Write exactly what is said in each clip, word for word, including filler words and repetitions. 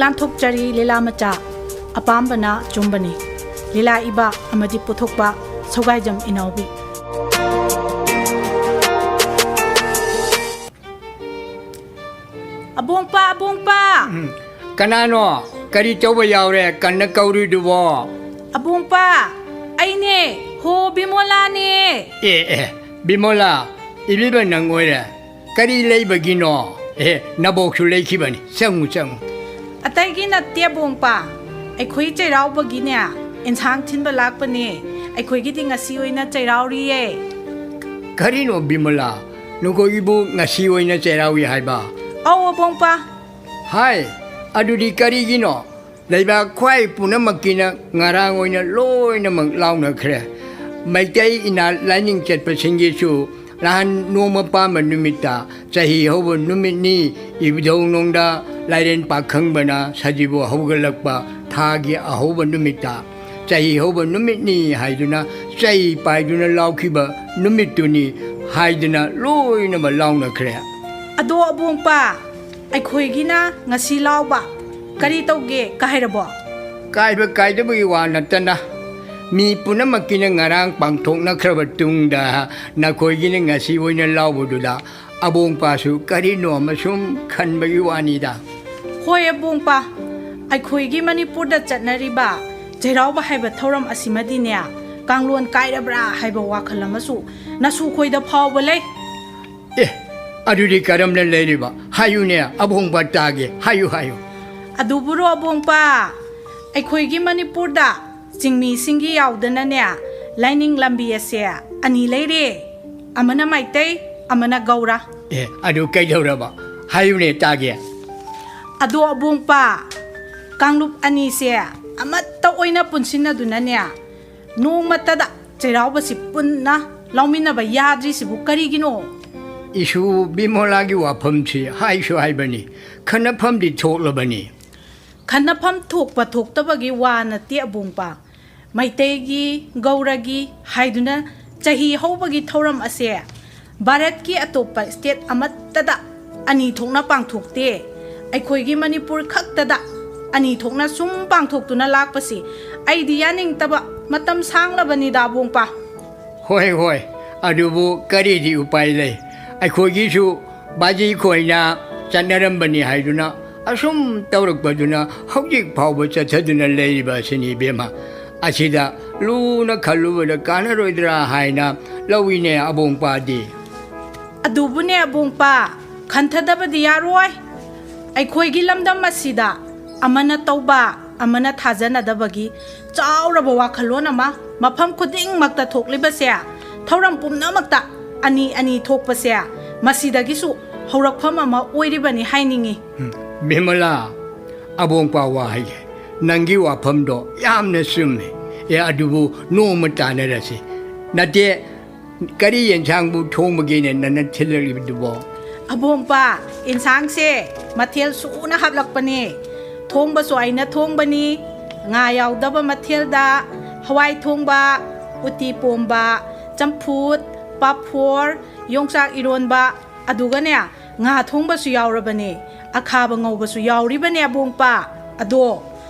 ꯇꯥꯟꯊꯣꯛꯆꯔꯤ ꯂꯤꯂꯥ ꯃꯆꯥ, ꯑꯄꯥꯝꯕꯅ ꯑꯆꯨꯝꯕꯅꯤ꯫ ꯂꯤꯂꯥ ꯏꯕ ꯑꯃꯗꯤ ꯄꯨꯊꯣꯛꯄ, ꯁꯧꯒꯥꯏꯖꯝ ꯏꯅꯥꯎꯕꯤ꯫ ꯑꯕꯣꯡꯄꯥ, ꯑꯕꯣꯡꯄꯥ! ꯎꯝ꯫ ꯀꯅꯥꯅꯣ? ꯀꯔꯤ ꯇꯧꯕ ꯌꯥꯎꯔꯦ? ꯀꯟꯅ ꯀꯧꯔꯤꯗꯨꯕꯣ? ꯑꯕꯣꯡꯄꯥ, ꯑꯩꯅꯦ, ꯍꯣ ꯕꯤꯃꯣꯂꯥꯅꯦ꯫ ꯑꯦ, ꯑꯦ, ꯕꯤꯃꯣꯂꯥ, ꯏꯕꯤꯕ ꯅꯪ ꯑꯣꯏꯔꯦ꯫ ꯀꯔꯤ ꯂꯩꯕꯒꯤꯅꯣ? ꯑꯦ, ꯅꯕꯣꯛꯁꯨ ꯂꯩꯈꯤꯕꯅꯤ꯫ ꯆꯪꯉꯨ, ꯆꯪꯉꯨ꯫ ꯑꯇꯩꯒꯤ ꯅꯠꯇꯦ, ꯑꯕꯣꯡꯄꯥ꯫ ꯑꯩꯈꯣꯏ ꯆꯩꯔꯥꯎꯕꯒꯤꯅꯦ, ꯏꯟꯁꯥꯡ ꯊꯤꯟꯕ ꯂꯥꯛꯄꯅꯦ꯫ ꯑꯩꯈꯣꯏꯒꯤꯗꯤ ꯉꯁꯤ ꯑꯣꯏꯅ ꯆꯩꯔꯥꯎꯔꯤꯌꯦ꯫ ꯀꯔꯤꯅꯣ, ꯕꯤꯃꯣꯂꯥ? ꯅꯈꯣꯏꯒꯤꯕꯨ ꯉꯁꯤ ꯑꯣꯏꯅ ꯆꯩꯔꯥꯎꯏ ꯍꯥꯏꯕ? ꯑꯧ, ꯑꯕꯣꯡꯄꯥ꯫ ꯍꯥꯏ, ꯑꯗꯨꯗꯤ ꯀꯔꯤꯒꯤꯅꯣ? ꯂꯩꯕꯥꯛ ꯈ꯭ꯋꯥꯏ ꯄꯨꯝꯅꯃꯛꯀꯤꯅ ꯉꯔꯥꯡ ꯑꯣꯏꯅ ꯂꯣꯏꯅꯃꯛ ꯂꯥꯎꯅꯈ꯭ꯔꯦ꯫ ꯃꯩꯇꯩ ꯏꯅꯥꯠ ꯂꯥꯏꯅꯤꯡ ꯆꯠꯄꯁꯤꯡꯒꯤꯁꯨ ꯅꯍꯥꯟ ꯅꯣꯡꯃ ꯄꯥꯟꯕ ꯅꯨꯃꯤꯠꯇ ꯆꯍꯤ ꯍꯧꯕ ꯅꯨꯃꯤꯠꯅꯤ, ꯏꯕꯨꯙꯧ ꯅꯣꯡꯗꯥ ꯂꯥꯏꯔꯦꯟ ꯄꯥꯈꯪꯕꯅ ꯁꯖꯤꯕꯨ ꯍꯧꯒꯠꯂꯛꯄ ꯊꯥꯒꯤ ꯑꯍꯧꯕ ꯅꯨꯃꯤꯠꯇ ꯆꯍꯤ ꯍꯧꯕ ꯅꯨꯃꯤꯠꯅꯤ ꯍꯥꯏꯗꯨꯅ ꯆꯩ ꯄꯥꯏꯗꯨꯅ ꯂꯥꯎꯈꯤꯕ ꯅꯨꯃꯤꯠꯇꯨꯅꯤ ꯍꯥꯏꯗꯨꯅ ꯂꯣꯏꯅꯃꯛ ꯂꯥꯎꯅꯈ꯭ꯔꯦ꯫ ꯑꯗꯣ ꯑꯕꯣꯡꯄꯥ, ꯑꯩꯈꯣꯏꯒꯤꯅ ꯉꯁꯤ ꯂꯥꯎꯕ ꯀꯔꯤ ꯇꯧꯒꯦ ꯀꯥꯏꯔꯕꯣ? ꯀꯥꯏꯕ ꯀꯥꯏꯗꯕꯒꯤ ꯋꯥ ꯅꯠꯇꯅ, ꯃꯤ ꯄꯨꯝꯅꯃꯛꯀꯤꯅ ꯉꯔꯥꯡ ꯄꯥꯡꯊꯣꯛꯅꯈ꯭ꯔꯕ ꯇꯨꯡꯗ ꯅꯈꯣꯏꯒꯤꯅ ꯉꯁꯤ ꯑꯣꯏꯅ ꯂꯥꯎꯕꯗꯨꯗ ꯑꯕꯣꯡꯄꯥꯁꯨ ꯀꯔꯤꯅꯣ ꯑꯃ ꯁꯨꯝ ꯈꯟꯕꯒꯤ ꯋꯥꯅꯤꯗ꯫ ꯍꯣꯏ ꯑꯕꯣꯡꯄꯥ, ꯑꯩꯈꯣꯏꯒꯤ ꯃꯅꯤꯄꯨꯔꯗ ꯆꯠꯅꯔꯤꯕ ꯆꯩꯔꯥꯎꯕ ꯍꯥꯏꯕ ꯊꯧꯔꯝ ꯑꯁꯤꯃꯗꯤꯅꯦ, ꯀꯥꯡꯂꯣꯟ ꯀꯥꯏꯔꯕ꯭ꯔꯥ ꯍꯥꯏꯕ ꯋꯥꯈꯜ ꯑꯃꯁꯨ ꯅꯁꯨ ꯈꯣꯏꯗ ꯐꯥꯎꯕ ꯂꯩ꯫ ꯑꯦ, ꯑꯗꯨꯗꯤ ꯀꯔꯝꯅ ꯂꯩꯔꯤꯕ? ꯍꯥꯏꯌꯨꯅꯦ, ꯑꯕꯣꯡꯄꯥ ꯇꯥꯒꯦ꯫ ꯍꯥꯏꯌꯨ, ꯍꯥꯏꯌꯨ꯫ ꯑꯗꯨꯕꯨꯔꯣ ꯑꯕꯣꯡꯄꯥ, ꯑꯩꯈꯣꯏꯒꯤ ꯃꯅꯤꯄꯨꯔꯗ ꯆꯤꯡꯃꯤꯁꯤꯡꯒꯤ ꯌꯥꯎꯗꯅꯅꯦ, ꯂꯥꯏꯅꯤꯡ ꯂꯝꯕꯤ ꯑꯁꯦ ꯑꯅꯤ ꯂꯩꯔꯦ꯫ ꯑꯃꯅ ꯃꯩꯇꯩ, ꯑꯃꯅ ꯒꯧꯔ꯫ ꯑꯦ, ꯑꯗꯨ ꯀꯩꯗꯧꯔꯕ? ꯍꯥꯏꯌꯨꯅꯦ ꯇꯥꯒꯦ꯫ ꯑꯗꯣ ꯑꯕꯣꯡꯄꯥ, ꯀꯥꯡꯂꯨꯞ ꯑꯅꯤꯁꯦ ꯑꯃꯠꯇ ꯑꯣꯏꯅ ꯄꯨꯟꯁꯤꯟꯅꯗꯨꯅꯅꯦ, ꯅꯣꯡꯃꯇꯗ ꯆꯩꯔꯥꯎꯕꯁꯤ ꯄꯨꯟꯅ ꯂꯥꯎꯃꯤꯟꯅꯕ ꯌꯥꯗ꯭ꯔꯤꯁꯤꯕꯨ ꯀꯔꯤꯒꯤꯅꯣ? ꯏꯁꯨ ꯕꯤꯃꯣꯂꯥꯒꯤ ꯋꯥꯐꯝꯁꯤ ꯍꯥꯏꯁꯨ ꯍꯥꯏꯕꯅꯤ, ꯈꯟꯅꯐꯝꯗꯤ ꯊꯣꯛꯂꯕꯅꯤ꯫ ꯈꯟꯅꯐꯝ ꯊꯣꯛꯄ ꯊꯣꯛꯇꯕꯒꯤ ꯋꯥ ꯅꯠꯇꯦ ꯑꯕꯣꯡꯄꯥ꯫ ꯃꯩꯇꯩꯒꯤ, ꯒꯧꯔꯒꯤ ꯍꯥꯏꯗꯨꯅ ꯆꯍꯤ ꯍꯧꯕꯒꯤ ꯊꯧꯔꯝ ꯑꯁꯦ ꯚꯥꯔꯠꯀꯤ ꯑꯇꯣꯞꯄ ꯁ꯭ꯇꯦꯠ ꯑꯃꯠꯇꯗ ꯑꯅꯤ ꯊꯣꯛꯅ ꯄꯥꯡꯊꯣꯛꯇꯦ꯫ ꯑꯩꯈꯣꯏꯒꯤ ꯃꯅꯤꯄꯨꯔ ꯈꯛꯇꯗ ꯑꯅꯤ ꯊꯣꯛꯅ ꯁꯨꯝ ꯄꯥꯡꯊꯣꯛꯇꯨꯅ ꯂꯥꯛꯄꯁꯤ ꯑꯩꯗꯤ ꯌꯥꯅꯤꯡꯗꯕ ꯃꯇꯝ ꯁꯥꯡꯂꯕꯅꯤꯗ, ꯑꯕꯣꯡꯄꯥ꯫ ꯍꯣꯏ, ꯍꯣꯏ, ꯑꯗꯨꯕꯨ ꯀꯔꯤꯗꯤ ꯎꯄꯥꯏ ꯂꯩ? ꯑꯩꯈꯣꯏꯒꯤꯁꯨ ꯕꯥꯖꯤ ꯈꯣꯏꯅ ꯆꯠꯅꯔꯝꯕꯅꯤ ꯍꯥꯏꯗꯨꯅ ꯑꯁꯨꯝ ꯇꯧꯔꯛꯄꯗꯨꯅ ꯍꯧꯖꯤꯛ ꯐꯥꯎꯕ ꯆꯠꯊꯗꯨꯅ ꯂꯩꯔꯤꯕ ꯑꯁꯤꯅꯤ, ꯏꯕꯦꯝꯃ꯫ ꯑꯁꯤꯗ ꯂꯨꯅ ꯈꯜꯂꯨꯕꯗ ꯀꯥꯟꯅꯔꯣꯏꯗ꯭ꯔꯥ ꯍꯥꯏꯅ ꯂꯧꯏꯅꯦ, ꯑꯕꯣꯡꯄꯥꯗꯤ꯫ ꯑꯗꯨꯕꯨꯅꯦ, ꯑꯕꯣꯡꯄꯥ, ꯈꯟꯊꯗꯕꯗꯤ ꯌꯥꯔꯣꯏ꯫ ꯑꯩꯈꯣꯏꯒꯤ ꯂꯝꯗꯝ ꯑꯁꯤꯗ ꯑꯃꯅ ꯇꯧꯕ, ꯑꯃꯅ ꯊꯥꯖꯅꯗꯕꯒꯤ ꯆꯥꯎꯔꯕ ꯋꯥꯈꯜꯂꯣꯟ ꯑꯃ ꯃꯐꯝ ꯈꯨꯗꯤꯡꯃꯛꯇ ꯊꯣꯛꯂꯤꯕꯁꯦ, ꯊꯧꯔꯝ ꯄꯨꯝꯅꯃꯛꯇ ꯑꯅꯤ ꯑꯅꯤ ꯊꯣꯛꯄꯁꯦ, ꯃꯁꯤꯗꯒꯤꯁꯨ ꯍꯧꯔꯛꯐꯝ ꯑꯃ ꯑꯣꯏꯔꯤꯕꯅꯤ ꯍꯥꯏꯅꯤꯡꯏ꯫ ꯎꯝ, ꯕꯤꯃꯂꯥ, ꯑꯕꯣꯡꯄꯥ ꯋꯥ ꯍꯥꯏꯒꯦ, ꯅꯪꯒꯤ ꯋꯥꯐꯝꯗꯣ ꯌꯥꯝꯅ ꯆꯨꯝꯃꯦ꯫ ꯑꯦ, ꯑꯗꯨꯕꯨ ꯅꯣꯡꯃ ꯇꯥꯟꯅꯔꯁꯤ꯫ ꯅꯠꯇꯦ, ꯀꯔꯤ ꯌꯦꯟꯁꯥꯡꯕꯨ ꯊꯣꯡꯕꯒꯤꯅꯦ ꯅꯪꯅ ꯊꯤꯜꯂꯛꯂꯤꯕꯗꯨꯕꯣ? ꯑꯕꯣꯡꯄꯥ, ꯏꯟꯁꯥꯡꯁꯦ ꯃꯊꯦꯜ ꯁꯨꯅ ꯍꯥꯞꯂꯛꯄꯅꯦ꯫ ꯊꯣꯡꯕꯁꯨ ꯑꯩꯅ ꯊꯣꯡꯕꯅꯤ꯫ ꯉꯥ ꯌꯥꯎꯗꯕ ꯃꯊꯦꯜꯗ ꯍꯋꯥꯏ ꯊꯣꯡꯕ, ꯎꯇꯤ ꯄꯣꯝꯕ, ꯆꯝꯐꯨꯠ, ꯄꯥꯐꯣꯔ, ꯌꯣꯡꯆꯥꯛ ꯏꯔꯣꯟꯕ, ꯑꯗꯨꯒꯅꯦ, ꯉꯥ ꯊꯣꯡꯕꯁꯨ ꯌꯥꯎꯔꯕꯅꯦ꯫ ꯑꯈꯥꯕ ꯉꯧꯕꯁꯨ ꯌꯥꯎꯔꯤꯕꯅꯦ, ꯑꯕꯣꯡꯄꯥ꯫ ꯑꯗꯣ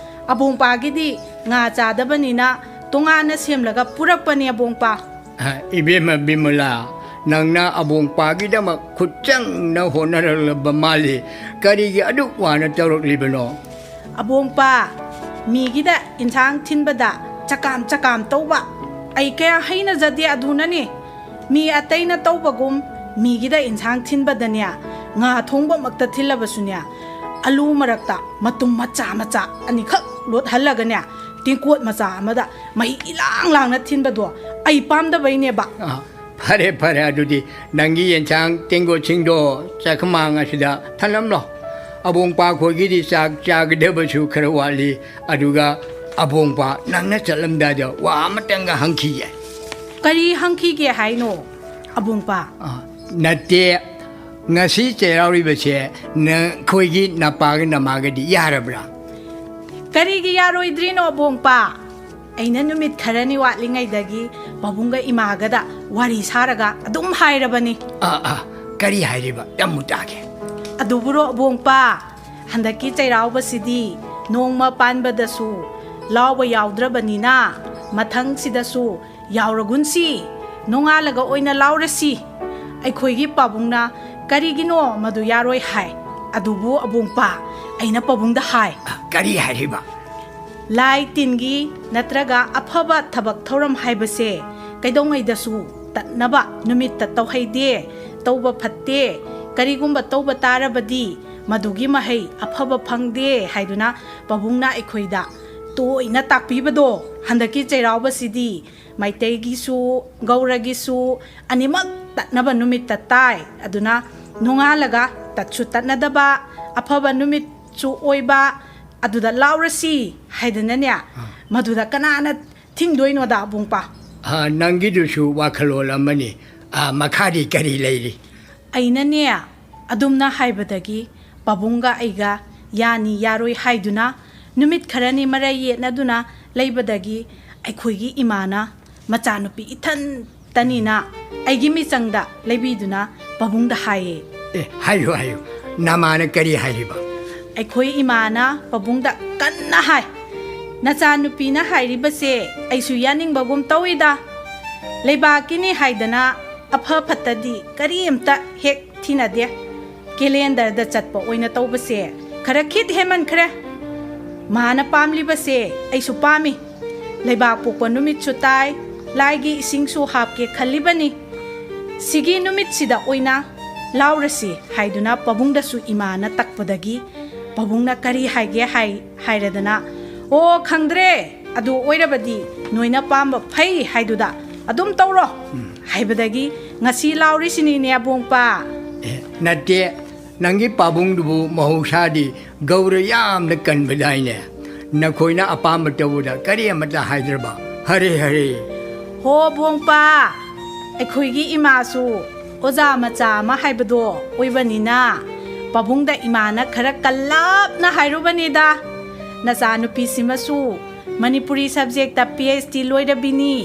ꯑꯕꯣꯡꯄꯥꯒꯤꯗꯤ ꯉꯥ ꯆꯥꯗꯕꯅꯤꯅ ꯇꯣꯉꯥꯟꯅ ꯁꯦꯝꯂꯒ ꯄꯨꯔꯛꯄꯅꯦ, ꯑꯕꯣꯡꯄꯥ꯫ ꯑ, ꯏꯕꯦꯝꯃ ꯕꯤꯃꯂꯥ, ꯅꯪꯅ ꯑꯕꯣꯡꯄꯥꯒꯤꯗꯃꯛ ꯈꯨꯠ ꯆꯪꯅ ꯍꯣꯠꯅꯔꯛꯂꯕ ꯃꯥꯜꯂꯤ꯫ ꯀꯔꯤꯒꯤ ꯑꯗꯨꯛ ꯋꯥꯅ ꯇꯧꯔꯛꯂꯤꯕꯅꯣ? ꯑꯕꯣꯡꯄꯥ, ꯃꯤꯒꯤꯗ ꯏꯟꯁꯥꯡ ꯊꯤꯟꯕꯗ ꯆꯀꯥꯝ ꯆꯀꯥꯝ ꯇꯧꯕ ꯑꯩ ꯀꯌꯥ ꯍꯩꯅꯖꯗꯦ꯫ ꯑꯗꯨꯅꯅꯤ, ꯃꯤ ꯑꯇꯩꯅ ꯇꯧꯕꯒꯨꯝ ꯃꯤꯒꯤꯗ ꯏꯟꯁꯥꯡ ꯊꯤꯟꯕꯗꯅꯦ, ꯉꯥ ꯊꯣꯡꯕꯃꯛꯇ ꯊꯤꯜꯂꯕꯁꯨꯅꯦ, ꯑꯂꯨ ꯃꯔꯛꯇ ꯃꯇꯨꯝ ꯃꯆꯥ ꯃꯆꯥ ꯑꯅꯤꯈꯛ ꯂꯣꯠꯍꯜꯂꯒꯅꯦ, ꯇꯦꯡꯀꯣꯠ ꯃꯆꯥ ꯑꯃꯗ ꯃꯍꯤ ꯏꯂꯥꯡ ꯂꯥꯡꯅ ꯊꯤꯟꯕꯗꯣ ꯑꯩ ꯄꯥꯝꯗꯕꯩꯅꯦꯕ꯫ ꯑ, ꯐꯔꯦ, ꯐꯔꯦ, ꯑꯗꯨꯗꯤ ꯅꯪꯒꯤ ꯌꯦꯟꯁꯥꯡ ꯇꯦꯡꯀꯣꯠꯁꯤꯡꯗꯣ ꯆꯥꯛꯈꯨꯃꯥꯡ ꯑꯁꯤꯗ ꯊꯅꯝꯂꯣ꯫ ꯑꯕꯣꯡꯄꯥ ꯈꯣꯏꯒꯤꯗꯤ ꯆꯥꯛ ꯆꯥꯒꯗꯕꯁꯨ ꯈꯔ ꯋꯥꯠꯂꯤ꯫ ꯑꯗꯨꯒ ꯑꯕꯣꯡꯄꯥ, ꯅꯪꯅ ꯆꯠꯂꯝꯗꯥꯏꯗ ꯋꯥ ꯑꯃꯇꯪꯒ ꯍꯪꯈꯤꯒꯦ꯫ ꯀꯔꯤ ꯍꯪꯈꯤꯒꯦ ꯍꯥꯏꯅꯣ, ꯑꯕꯣꯡꯄꯥ? ꯑ, ꯅꯠꯇꯦ, ꯉꯁꯤ ꯆꯩꯔꯥꯎꯔꯤꯕꯁꯦ ꯅꯈꯣꯏꯒꯤ ꯅꯄꯥꯒ ꯅꯃꯥꯒꯗꯤ ꯌꯥꯔꯕ꯭ꯔꯥ? ꯀꯔꯤꯒꯤ ꯌꯥꯔꯣꯏꯗ꯭ꯔꯤꯅꯣ, ꯑꯕꯣꯡꯄꯥ? ꯑꯩꯅ ꯅꯨꯃꯤꯠ ꯈꯔꯅꯤ ꯋꯥꯠꯂꯤꯉꯩꯗꯒꯤ ꯄꯥꯕꯨꯡꯒ ꯏꯃꯥꯒꯗ ꯋꯥꯔꯤ ꯁꯥꯔꯒ ꯑꯗꯨꯝ ꯍꯥꯏꯔꯕꯅꯤ꯫ ꯑꯥ, ꯑꯥ, ꯀꯔꯤ ꯍꯥꯏꯔꯤꯕ? ꯇꯝꯃꯨ ꯇꯥꯒꯦ꯫ ꯑꯗꯨꯕꯨꯔꯣ, ꯑꯕꯣꯡꯄꯥ, ꯍꯟꯗꯛꯀꯤ ꯆꯩꯔꯥꯎꯕꯁꯤꯗꯤ ꯅꯣꯡꯃ ꯄꯥꯟꯕꯗꯁꯨ ꯂꯥꯎꯕ ꯌꯥꯎꯗ꯭ꯔꯕꯅꯤꯅ, ꯃꯊꯪꯁꯤꯗꯁꯨ ꯌꯥꯎꯔꯒꯨꯟꯁꯤ, ꯅꯣꯡꯉꯥꯜꯂꯒ ꯑꯣꯏꯅ ꯂꯥꯎꯔꯁꯤ꯫ ꯑꯩꯈꯣꯏꯒꯤ ꯄꯥꯕꯨꯡꯅ ꯀꯔꯤꯒꯤꯅꯣ ꯃꯗꯨ ꯌꯥꯔꯣꯏ ꯍꯥꯏ꯫ ꯑꯗꯨꯕꯨ ꯑꯕꯣꯡꯄꯥ, ꯑꯩꯅ ꯄꯥꯕꯨꯡꯗ ꯍꯥꯏ, "ꯀꯔꯤ ꯍꯥꯏꯔꯤꯕ?" ꯂꯥꯏ ꯇꯤꯟꯒꯤ ꯅꯠꯇ꯭ꯔꯒ ꯑꯐꯕ ꯊꯕꯛ ꯊꯧꯔꯝ ꯍꯥꯏꯕꯁꯦ ꯀꯩꯗꯧꯉꯩꯗꯁꯨ ꯇꯠꯅꯕ ꯅꯨꯃꯤꯠꯇ ꯇꯧꯍꯩꯗꯦ, ꯇꯧꯕ ꯐꯠꯇꯦ, ꯀꯔꯤꯒꯨꯝꯕ ꯇꯧꯕ ꯇꯥꯔꯕꯗꯤ ꯃꯗꯨꯒꯤ ꯃꯍꯩ ꯑꯐꯕ ꯐꯪꯗꯦ ꯍꯥꯏꯗꯨꯅ ꯄꯥꯕꯨꯡꯅ ꯑꯩꯈꯣꯏꯗ ꯇꯣꯏꯅ ꯇꯥꯛꯄꯤꯕꯗꯣ, ꯍꯟꯗꯛꯀꯤ ꯆꯩꯔꯥꯎꯕꯁꯤꯗꯤ ꯃꯩꯇꯩꯒꯤꯁꯨ ꯒꯧꯔꯒꯤꯁꯨ ꯑꯅꯤꯃꯛ ꯇꯠꯅꯕ ꯅꯨꯃꯤꯠꯇ ꯇꯥꯏ꯫ ꯑꯗꯨꯅ ꯅꯣꯡꯉꯥꯜꯂꯒ ꯇꯠꯁꯨ ꯇꯠꯅꯗꯕ, ꯑꯐꯕ ꯅꯨꯃꯤꯠꯁꯨ ꯑꯣꯏꯕ, ꯑꯗꯨꯗ ꯂꯥꯎꯔꯁꯤ ꯍꯥꯏꯗꯅꯅꯦ, ꯃꯗꯨꯗ ꯀꯅꯥꯅ ꯊꯤꯡꯗꯣꯏꯅꯣꯗ, ꯑꯕꯨꯡꯄꯥ? ꯑ, ꯅꯪꯒꯤꯗꯨꯁꯨ ꯋꯥꯈꯜꯂꯣꯟ ꯑꯃꯅꯤ꯫ ꯑ, ꯃꯈꯥꯗꯤ ꯀꯔꯤ ꯂꯩꯔꯤ? ꯑꯩꯅꯅꯦ, ꯑꯗꯨꯝꯅ ꯍꯥꯏꯕꯗꯒꯤ ꯄꯥꯕꯨꯡꯒ ꯑꯩꯒ ꯌꯥꯅꯤ ꯌꯥꯔꯣꯏ ꯍꯥꯏꯗꯨꯅ ꯅꯨꯃꯤꯠ ꯈꯔꯅꯤ ꯃꯔꯩ ꯌꯦꯠꯅꯗꯨꯅ ꯂꯩꯕꯗꯒꯤ ꯑꯩꯈꯣꯏꯒꯤ ꯏꯃꯥꯅ ꯃꯆꯥꯅꯨꯄꯤ ꯏꯊꯟꯇꯅꯤꯅ ꯑꯩꯒꯤ ꯃꯤꯆꯪꯗ ꯂꯩꯕꯤꯗꯨꯅ ꯄꯥꯕꯨꯡꯗ ꯍꯥꯏꯌꯦ꯫ ꯑꯦ, ꯍꯥꯏꯌꯨ, ꯍꯥꯏꯌꯨ꯫ ꯅꯃꯥꯅ ꯀꯔꯤ ꯍꯥꯏꯔꯤꯕ? ꯑꯩꯈꯣꯏ ꯏꯃꯥꯅ ꯄꯥꯕꯨꯡꯗ ꯀꯟꯅ ꯍꯥꯏ, "ꯅꯆꯥꯅꯨꯄꯤꯅ ꯍꯥꯏꯔꯤꯕꯁꯦ ꯑꯩꯁꯨ ꯌꯥꯅꯤꯡꯕꯒꯨꯝ ꯇꯧꯏꯗ꯫ ꯂꯩꯕꯥꯛꯀꯤꯅꯤ ꯍꯥꯏꯗꯅ ꯑꯐ ꯐꯠꯇꯗꯤ ꯀꯔꯤꯝꯇ ꯍꯦꯛ ꯊꯤꯅꯗꯦ꯫ ꯀꯦꯂꯦꯟꯗꯔꯗ ꯆꯠꯄ ꯑꯣꯏꯅ ꯇꯧꯕꯁꯦ ꯈꯔ ꯈꯤꯠ ꯍꯦꯟꯃꯟꯈ꯭ꯔꯦ꯫ ꯃꯥꯅ ꯄꯥꯝꯂꯤꯕꯁꯦ ꯑꯩꯁꯨ ꯄꯥꯝꯃꯤ꯫ ꯂꯩꯕꯥꯛ ꯄꯣꯛꯄ ꯅꯨꯃꯤꯠꯁꯨ ꯇꯥꯏ, ꯂꯥꯏꯒꯤ ꯏꯁꯤꯡꯁꯨ ꯍꯥꯞꯀꯦ ꯈꯜꯂꯤꯕꯅꯤ꯫ ꯁꯤꯒꯤ ꯅꯨꯃꯤꯠꯁꯤꯗ ꯑꯣꯏꯅ ꯂꯥꯎꯔꯁꯤ" ꯍꯥꯏꯗꯨꯅ ꯄꯥꯕꯨꯡꯗꯁꯨ ꯏꯃꯥꯅ ꯇꯛꯄꯗꯒꯤ ꯄꯥꯕꯨꯡꯅ ꯀꯔꯤ ꯍꯥꯏꯒꯦ ꯍꯥꯏ ꯍꯥꯏꯔꯗꯅ, "ꯑꯣ, ꯈꯪꯗ꯭ꯔꯦ, ꯑꯗꯨ ꯑꯣꯏꯔꯕꯗꯤ ꯅꯣꯏꯅ ꯄꯥꯝꯕ ꯐꯩ ꯍꯥꯏꯗꯨꯗ ꯑꯗꯨꯝ ꯇꯧꯔꯣ" ꯎꯝ꯫ ꯍꯥꯏꯕꯗꯒꯤ ꯉꯁꯤ ꯂꯥꯎꯔꯤꯁꯤꯅꯤꯅꯦ, ꯑꯕꯣꯡꯄꯥ꯫ ꯑꯦ, ꯅꯠꯇꯦ, ꯅꯪꯒꯤ ꯄꯥꯕꯨꯡꯗꯨꯕꯨ ꯃꯍꯧꯁꯥꯗꯤ ꯒꯧꯔ ꯌꯥꯝꯅ ꯀꯟꯕꯗꯥꯏꯅꯦ? ꯅꯈꯣꯏꯅ ꯑꯄꯥꯝꯕ ꯇꯧꯕꯗ ꯀꯔꯤ ꯑꯃꯠꯇ ꯍꯥꯏꯗ꯭ꯔꯕ? ꯍꯔꯦ, ꯍꯔꯦ꯫ ꯍꯣ, ꯑꯕꯣꯡꯄꯥ, ꯑꯩꯈꯣꯏꯒꯤ ꯏꯃꯥꯁꯨ ꯑꯣꯖꯥ ꯃꯆꯥ ꯑꯃ ꯍꯥꯏꯕꯗꯣ ꯑꯣꯏꯕꯅꯤꯅ, ꯄꯥꯕꯨꯡꯗ ꯏꯃꯥꯅ ꯈꯔ ꯀꯜꯂꯞꯅ ꯍꯥꯏꯔꯨꯕꯅꯤꯗ, "ꯅꯆꯥꯅꯨꯄꯤꯁꯤꯃꯁꯨ Manipuri subject P H D ꯂꯣꯏꯔꯕꯤꯅꯤ,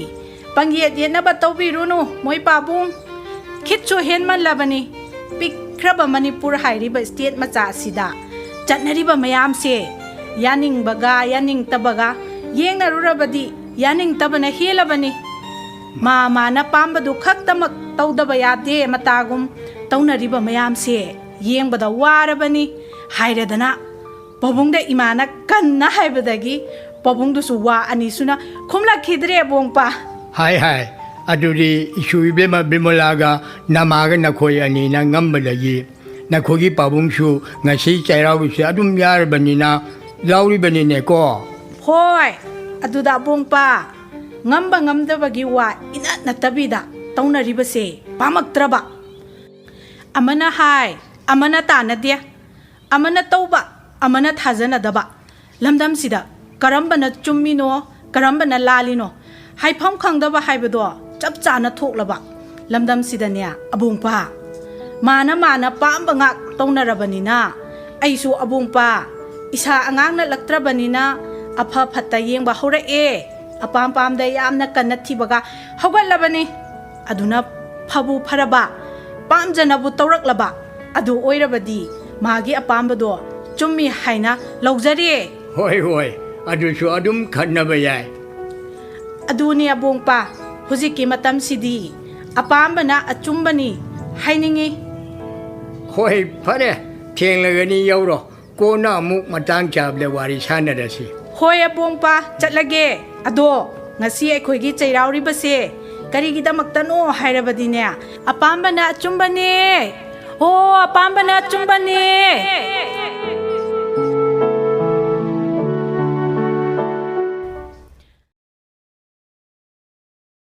ꯄꯪꯌꯦꯠ ꯌꯦꯠꯅꯕ ꯇꯧꯕꯤꯔꯨꯅꯨ, ꯃꯣꯏ ꯄꯥꯕꯨꯡ꯫ ꯈꯤꯠꯁꯨ ꯍꯦꯟꯃꯜꯂꯕꯅꯤ꯫ ꯄꯤꯛꯈ꯭ꯔꯕ ꯃꯅꯤꯄꯨꯔ ꯍꯥꯏꯔꯤꯕ ꯁ꯭ꯇꯦꯠ ꯃꯆꯥ ꯑꯁꯤꯗ ꯆꯠꯅꯔꯤꯕ ꯃꯌꯥꯝꯁꯦ ꯌꯥꯅꯤꯡꯕꯒ ꯌꯥꯅꯤꯡꯗꯕꯒ ꯌꯦꯡꯅꯔꯨꯔꯕꯗꯤ ꯌꯥꯅꯤꯡꯗꯕꯅ ꯍꯦꯜꯂꯕꯅꯤ꯫ ꯃꯥ ꯃꯥꯅ ꯄꯥꯝꯕꯗꯨ ꯈꯛꯇꯃꯛ ꯇꯧꯗꯕ ꯌꯥꯗꯦ ꯃꯇꯥꯒꯨꯝ ꯇꯧꯅꯔꯤꯕ ꯃꯌꯥꯝꯁꯦ ꯌꯦꯡꯕꯗ ꯋꯥꯔꯕꯅꯤ ꯍꯥꯏꯔꯦꯗꯅ꯫ ꯄꯥꯕꯨꯡꯗ ꯏꯃꯥꯅ ꯀꯟꯅ ꯍꯥꯏꯕꯗꯒꯤ ꯄꯥꯕꯨꯡꯗꯨꯁꯨ ꯋꯥ ꯑꯅꯤ ꯁꯨꯅ ꯈꯨꯝꯂꯛꯈꯤꯗ꯭ꯔꯦ ꯑꯕꯣꯡꯄꯥ꯫ ꯍꯥꯏ ꯍꯥꯏ, ꯑꯗꯨꯗꯤ ꯏꯁꯨ ꯏꯕꯦꯝꯃ ꯕꯤꯃꯂꯥꯒ ꯅꯃꯥꯒ ꯅꯈꯣꯏ ꯑꯅꯤꯅ ꯉꯝꯕꯗꯒꯤ ꯅꯈꯣꯏꯒꯤ ꯄꯥꯕꯨꯡꯁꯨ ꯉꯁꯤ ꯆꯩꯔꯥꯎꯕꯁꯦ ꯑꯗꯨꯝ ꯌꯥꯔꯕꯅꯤꯅ ꯂꯥꯎꯔꯤꯕꯅꯤꯅꯦꯀꯣ꯫ ꯍꯣꯏ, ꯑꯗꯨꯗ ꯑꯕꯣꯡꯄꯥ, ꯉꯝꯕ ꯉꯝꯗꯕꯒꯤ ꯋꯥ ꯏꯅꯠ ꯅꯠꯇꯕꯤꯗ ꯇꯧꯅꯔꯤꯕꯁꯦ ꯄꯥꯝꯃꯛꯇ꯭ꯔꯕ꯫ ꯑꯃꯅ ꯍꯥꯏ, ꯑꯃꯅ ꯇꯥꯟꯅꯗꯦ, ꯑꯃꯅ ꯇꯧꯕ, ꯑꯃꯅ ꯊꯥꯖꯅꯗꯕ꯫ ꯂꯝꯗꯝꯁꯤꯗ ꯀꯔꯝꯕꯅ ꯆꯨꯝꯃꯤꯅꯣ, ꯀꯔꯝꯕꯅ ꯂꯥꯜꯂꯤꯅꯣ ꯍꯥꯏꯐꯝ ꯈꯪꯗꯕ ꯍꯥꯏꯕꯗꯣ ꯆꯞ ꯆꯥꯅ ꯊꯣꯛꯂꯕ ꯂꯝꯗꯝꯁꯤꯗꯅꯦ ꯑꯕꯣꯡꯄꯥ, ꯃꯥꯅ ꯃꯥꯅ ꯄꯥꯝꯕ ꯉꯥꯛ ꯇꯧꯅꯔꯕꯅꯤꯅ ꯑꯩꯁꯨ ꯑꯕꯣꯡꯄꯥ ꯏꯁꯥ ꯑꯉꯥꯡ ꯅꯠꯂꯛꯇ꯭ꯔꯕꯅꯤꯅ ꯑꯐ ꯐꯠꯇ ꯌꯦꯡꯕ ꯍꯧꯔꯛꯑꯦ꯫ ꯑꯄꯥꯝ ꯄꯥꯝꯗ ꯌꯥꯝꯅ ꯀꯟꯅ ꯊꯤꯕꯒ ꯍꯧꯒꯠꯂꯕꯅꯤ꯫ ꯑꯗꯨꯅ ꯐꯕꯨ ꯐꯔꯕ, ꯄꯥꯝꯖꯅꯕꯨ ꯇꯧꯔꯛꯂꯕ, ꯑꯗꯨ ꯑꯣꯏꯔꯕꯗꯤ ꯃꯥꯒꯤ ꯑꯄꯥꯝꯕꯗꯣ ꯆꯨꯝꯃꯤ ꯍꯥꯏꯅ ꯂꯧꯖꯔꯦ꯫ ꯍꯣꯏ ꯍꯣꯏ, ꯑꯗꯨꯁꯨ ꯑꯗꯨꯝ ꯈꯟꯅꯕ ꯌꯥꯏ꯫ ꯑꯗꯨꯅꯤ ꯑꯕꯣꯡꯄꯥ, ꯍꯧꯖꯤꯛꯀꯤ ꯃꯇꯝꯁꯤꯗꯤ ꯑꯄꯥꯝꯕꯅ ꯑꯆꯨꯝꯕꯅꯤ ꯍꯥꯏꯅꯤꯡꯏ꯫ ꯍꯣꯏ, ꯐꯔꯦ, ꯊꯦꯡꯂꯒꯅꯤ, ꯌꯧꯔꯣ꯫ ꯀꯣꯟꯅ ꯑꯃꯨꯛ ꯃꯇꯥꯡ ꯆꯥꯕꯗ ꯋꯥꯔꯤ ꯁꯥꯟꯅꯔꯁꯤ꯫ ꯍꯣꯏ ꯑꯕꯣꯡꯄꯥ, ꯆꯠꯂꯒꯦ꯫ ꯑꯗꯣ ꯉꯁꯤ ꯑꯩꯈꯣꯏꯒꯤ ꯆꯩꯔꯥꯎꯔꯤꯕꯁꯦ ꯀꯔꯤꯒꯤꯗꯃꯛꯇꯅꯣ ꯍꯥꯏꯔꯕꯗꯤꯅꯦ, ꯑꯄꯥꯝꯕꯅ ꯑꯆꯨꯝꯕꯅꯦ꯫ ꯑꯣ, ꯑꯄꯥꯝꯕꯅ ꯑꯆꯨꯝꯕꯅꯦ꯫